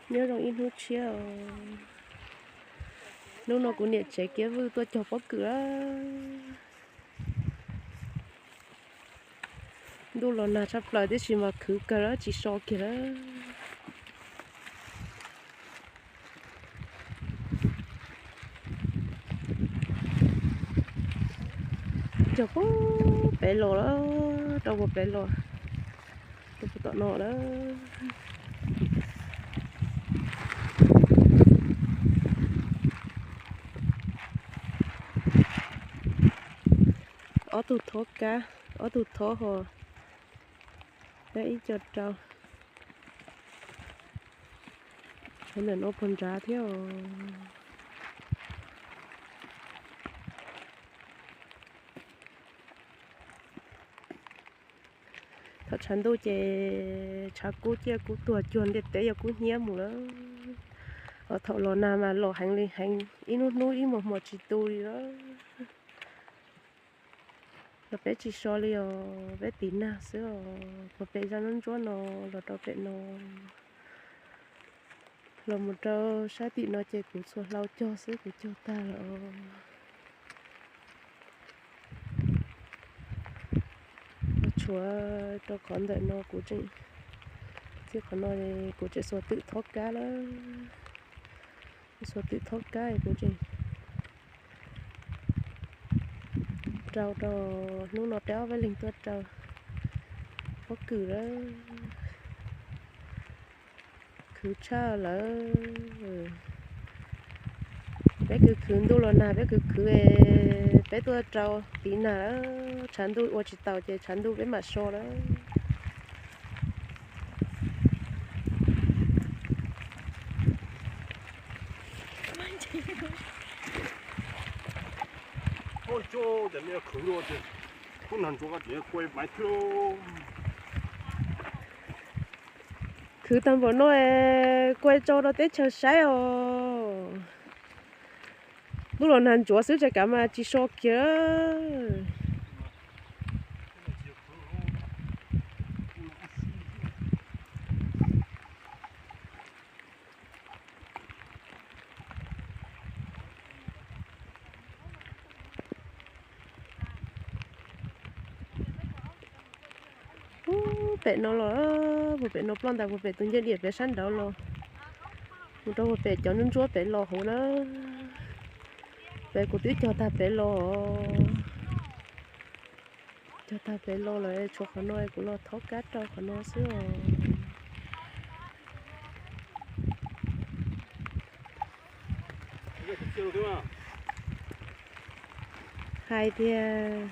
Nyob zoo ib hnub tshiab. Hnub no kuv niam tsev Kiab Vwj tuaj cog pob kws lawm. Ntuj los nag tshaj plaws tiam sis mas khwv kawg lawm, tsis so kiag lawm. Cog puag pem los lawm, rau puag pem los, rau puag tom no lawm. Ob tug thob kab, ob tug thob ho, ib co rau. Tshuav ntawm no puag nrad thiab os. Thaum tshav ntuj ces tshav kub ciaj kub tuag cuag ntiaj teb, yog kub hnyiab mus lawm. Thaum los nag mas los heev li heev, ib hnub hnub ib hmos hmos tsis tu li lawm. Los peb tsis so li os, peb tiv nag xwb os. Puag pem zaj ntsuab ntsuab no los rau pem no, los mus rau sab tim no ces kuv txhua hlau cog xwb, kuv cog tag lawm os. Tshuav rau qhov ntawm no kuv tseem, txij qhov no kuv tseem xuas twm thob kab lawm. Xuas twm thob kab kuv tseem rau rau, hnub no peb ob peb leeg tuaj rau pob kws lawm. Khwv tshaj lawm. Peb khwv khwv ntuj los nag peb khwv khwv, peb tuaj rau tiv nag lawm, tshav ntuj ua tsis taus ces tshav ntuj peb mam so lawm. Khwv tag npaum no, kuaj tso rau teb chaws saib os. Ntuj los nag ntsuav xwb tseem kav mas tsis so kiag. Puag pem no los, puag pem no ploj ntawd, puag pem tus ncej diam pem sab nraud los, mus rau puag pem cov ntsuab ntsuab pem los hauv na. Pem kuv twb cog tag pem los, cog tag pem los lawm, tshuav qhov no kuv los thob kab rau qhov no xwb os. Hais tias